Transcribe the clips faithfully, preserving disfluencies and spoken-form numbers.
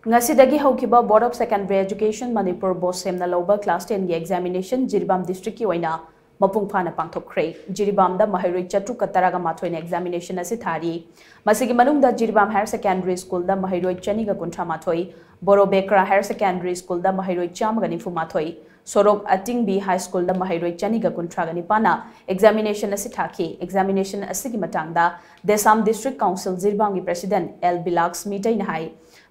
ꯉꯁꯤꯗꯒꯤ ꯍꯧꯈꯤꯕ Board of Secondary Education Manipur ꯕꯣꯁꯦꯝꯅ ꯂꯧꯕ class ten ꯒꯤ examination ꯖꯤꯔꯤꯕꯥꯝ district ꯀꯤ ꯑꯣꯏꯅ ꯃꯄꯨꯡ ꯐꯥꯅ ꯄꯥꯡꯊꯣꯛꯈ꯭ꯔꯦ꯫ ꯖꯤꯔꯤꯕꯥꯝꯗ ꯃꯍꯩꯔꯣꯏ ꯆꯥꯇ꯭ꯔꯨꯛꯀ ꯇꯔꯥꯒ ꯃꯥꯊꯣꯏꯅ examination ꯑꯁꯤ ꯊꯥꯔꯤ꯫ ꯃꯁꯤꯒꯤ ꯃꯅꯨꯡꯗ ꯖꯤꯔꯤꯕꯥꯝ Higher Secondary School ꯗ ꯃꯍꯩꯔꯣꯏ ꯆꯅꯤꯒ ꯀꯨꯟꯊ꯭ꯔꯥ ꯃꯥꯊꯣꯏ, ꯕꯣꯔꯣ ꯕꯦꯀ꯭ꯔꯥ Higher Secondary School ꯗ ꯃꯍꯩꯔꯣꯏ ꯆꯥꯝꯃꯒ ꯅꯤꯐꯨ ꯃꯥꯊꯣꯏ, ꯁꯣꯔꯣꯛ ꯑꯇꯤꯡꯕꯤ High School ꯗ ꯃꯍꯩꯔꯣꯏ ꯆꯅꯤꯒ ꯀꯨꯟꯊ꯭ꯔꯥꯒ ꯅꯤꯄꯥꯟꯅ examination ꯑꯁꯤ ꯊꯥꯈꯤ꯫ Examination ꯑꯁꯤꯒꯤ ꯃꯇꯥꯡꯗ ꯗꯦꯁꯥꯝ District Council ꯖꯤꯔꯤꯕꯥꯝꯒꯤ President ꯑꯦꯜ ꯕꯤꯂꯥꯛꯁ ꯃꯤꯇꯩꯅ ꯍꯥꯏ,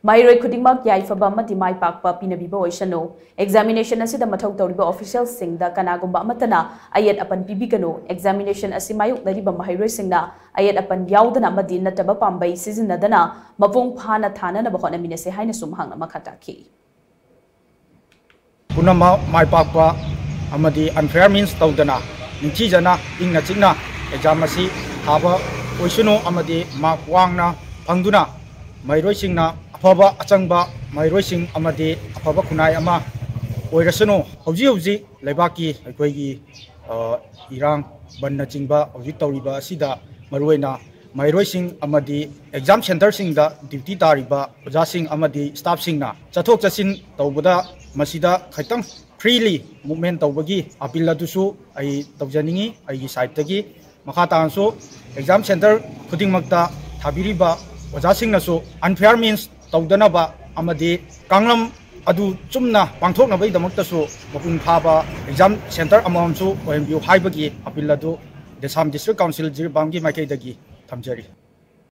ꯃꯍꯩꯔꯣꯏ ꯈꯨꯗꯤꯡꯃꯛ ꯌꯥꯏꯐꯕ ꯑꯃꯗꯤ ꯃꯥꯏ ꯄꯥꯛꯄ ꯄꯤꯅꯕꯤꯕ ꯑꯣꯏꯁꯅꯨ꯫ Examination ꯑꯁꯤꯗ ꯃꯊꯧ ꯇꯧꯔꯤꯕ official ꯁꯤꯡꯗ ꯀꯅꯥꯒꯨꯝꯕ ꯑꯃꯠꯇꯅ ꯑꯌꯦꯠ ꯑꯄꯟ ꯄꯤꯕꯤꯒꯅꯨ꯫ Examination ꯑꯁꯤ ꯃꯥꯌꯣꯛꯅꯔꯤꯕ ꯃꯍꯩꯔꯣꯏꯁꯤꯡꯅ ꯑꯌꯦꯠ ꯑꯄꯟ ꯌꯥꯎꯗꯅ ꯑꯃꯗꯤ ꯅꯠꯇꯕ ꯄꯥꯝꯕꯩ ꯁꯤꯖꯤꯟꯅꯗꯅ ꯃꯄꯨꯡ ꯐꯥꯅ ꯊꯥꯅꯅꯕ ꯍꯣꯠꯅꯃꯤꯟꯅꯁꯤ ꯍꯥꯏꯅꯁꯨ ꯃꯍꯥꯛꯅ ꯃꯈꯥ ꯇꯥꯈꯤ꯫ ꯄꯨꯝꯅꯃꯛ ꯃꯥꯏ ꯄꯥꯛꯄ ꯑꯃꯗꯤ unfair means ꯇꯧꯗꯅ ꯅꯤꯡꯊꯤꯖꯅ ꯏꯪꯅ ꯆꯤꯛꯅ exam ꯑꯁꯤ ꯊꯥꯕ ꯑꯣꯏꯁꯅꯨ ꯑꯃꯗꯤ mark ꯋꯥꯡꯅ ꯐꯪꯗꯨꯅ ꯃꯍꯩꯔꯣꯏꯁꯤꯡꯅ ꯑꯐꯕ ꯑꯆꯪꯕ ꯃꯍꯩꯔꯣꯏꯁꯤꯡ ꯑꯃꯗꯤ ꯑꯐꯕ ꯈꯨꯟꯅꯥꯏ ꯑꯃ ꯑꯣꯏꯔꯁꯅꯨ꯫ ꯍꯧꯖꯤꯛ ꯍꯧꯖꯤꯛ ꯂꯩꯕꯥꯛꯀꯤ ꯑꯩꯈꯣꯏꯒꯤ, ꯑ, ꯏꯔꯥꯡ ꯕꯟꯅꯆꯤꯡꯕ ꯍꯧꯖꯤꯛ ꯇꯧꯔꯤꯕ ꯑꯁꯤꯗ ꯃꯔꯨꯑꯣꯏꯅ ꯃꯍꯩꯔꯣꯏꯁꯤꯡ ꯑꯃꯗꯤ exam centreꯁꯤꯡꯗ duty ꯇꯥꯔꯤꯕ ꯑꯣꯖꯥꯁꯤꯡ ꯑꯃꯗꯤ staffꯁꯤꯡꯅ ꯆꯠꯊꯣꯛ ꯆꯠꯁꯤꯟ ꯇꯧꯕꯗ ꯃꯁꯤꯗ ꯈꯤꯇꯪ freely movement ꯇꯧꯕꯒꯤ appeal ꯑꯗꯨꯁꯨ ꯑꯩ ꯇꯧꯖꯅꯤꯡꯏ ꯑꯩꯒꯤ sideꯇꯒꯤ꯫ ꯃꯈꯥ ꯇꯥꯅꯁꯨ exam centre ꯈꯨꯗꯤꯡꯃꯛꯇ ꯊꯥꯕꯤꯔꯤꯕ ꯑꯣꯖꯥꯁꯤꯡꯅꯁꯨ unfair means ꯇꯧꯗꯅꯕ ꯑꯃꯗꯤ ꯀꯥꯡꯂꯝ ꯑꯗꯨ ꯆꯨꯝꯅ ꯄꯥꯡꯊꯣꯛꯅꯕꯒꯤꯗꯃꯛꯇꯁꯨ ꯃꯄꯨꯡ ꯐꯥꯕ exam centre ꯑꯃꯃꯝꯁꯨ ꯑꯣꯏꯍꯟꯕꯤꯌꯨ ꯍꯥꯏꯕꯒꯤ appeal ꯑꯗꯨ ꯗꯦꯁꯥꯝ District Council ꯖꯤꯔꯤꯕꯥꯝꯒꯤ ꯃꯥꯏꯀꯩꯗꯒꯤ ꯊꯝꯖꯔꯤ꯫